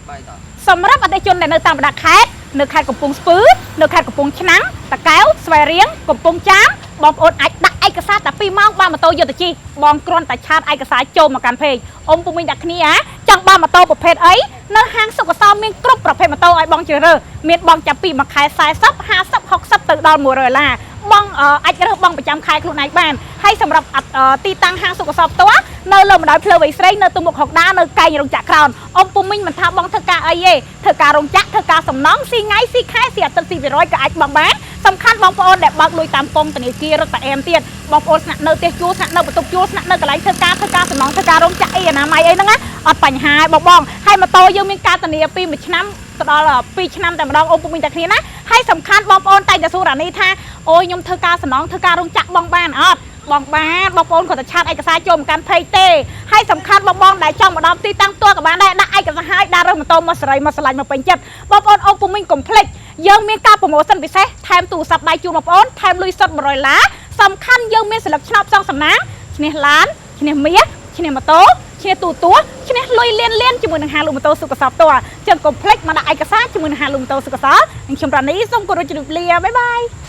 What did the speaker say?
3ត សម្រាប់អតិថិជនដែលនៅតាមបណ្ដាខេត្តនៅខេត្តកំពង់ស្ពឺនៅខេត្តកំពង់ឆ្នាំងតាកែវស្វាយរៀងកំពង់ចាមបងប្អូនអាចដាក់ឯកសារតែ2ម៉ោងបានម៉ូតូយកទៅជិះបងគ្រាន់តែឆាតឯកសារចូលមកកាន់ page អ៊ំពុំមីងដាក់គ្នាចង់បានម៉ូតូប្រភេទអីនៅហាងសុខសោមានគ្រប់ប្រភេទម៉ូតូឲ្យបងជ្រើសរើសមានបងចាប់ពីមួយខែ40 50 60ទៅដល់100ដុល្លារបងអាចរើសបងប្រចាំខែខ្លួនឯងបានហើយសម្រាប់ទីតាំងហាងសុខសោផ្ទាល់នៅលើបណ្ដោយផ្លូវវៃស្រីនៅទមុខហុកដានៅកែងរោងចក្រក្រោនអ៊ំពុំមីងមិនថាបងធ្វើការអីទេធ្វើការរោងចក្រធ្វើការសំណង់ស៊ីថ្ងៃស៊ីខែស៊ីអាទិត្យស៊ី100ក៏អាចបងបានសំខាន់បងប្អូនដែលបើកលុយតាមកងធនាគាររត់តែអែមទៀតបងប្អូនស្នាក់នៅផ្ទះជួលស្នាក់នៅបន្ទប់ជួលស្នាក់នៅកន្លែងធ្វើការធ្វើការសំណង់ធ្វើការរោងចក្រអីអនាម័យអីហ្នឹងណាអត់បញ្ហាទេបងបងហើយម៉ូតូយើងមានការធានាពី1ឆ្នាំទៅដល់2ឆ្នាំតែម្ដងអូនពុំមានតែគ្នាណាហើយសំខាន់បងប្អូនតែងតែសួររ៉ានីថាអូយខ្ញុំធ្វើការសំណង់ធ្វើការរោងចក្របងបានអត់បងបានបងប្អូនគាត់តែឆាតឯកសារចូលមកកាន់ page ទេហើយសំខាន់បងបងដែលចង់មកដល់ទីតាំងផ្ទាល់ក៏បានដែរដាក់ឯកសារឲ្យដាក់រើសម៉ូតូមកសេរីមកស្រឡាញ់មកពេញចិត្តបងប្អូនអូនពុំមានកុំភ្លេចយើងមានការ promotion ពិសេសថែមទូរស័ព្ទដៃជូនបងប្អូនថែមលុយសុទ្ធ100ដុល្លារសំខាន់យើងមានស្លឹកឆ្នោតផ្សងសំណាងឈ្នះឡានឈ្នះមាសឈ្នះម៉ូតូឈ្នះទូទួឈ្នះលុយលៀនលៀនជាមួយនឹងហាងលក់ម៉ូតូសុខសោផ្ទាល់ចឹងកុំភ្លេចមកដាក់ឯកសារជាមួយនឹងហាងលក់ម៉ូតូសុខសោនិងខ្ញុំរ៉ានីសូមគោរពជម្រាបលា bye bye.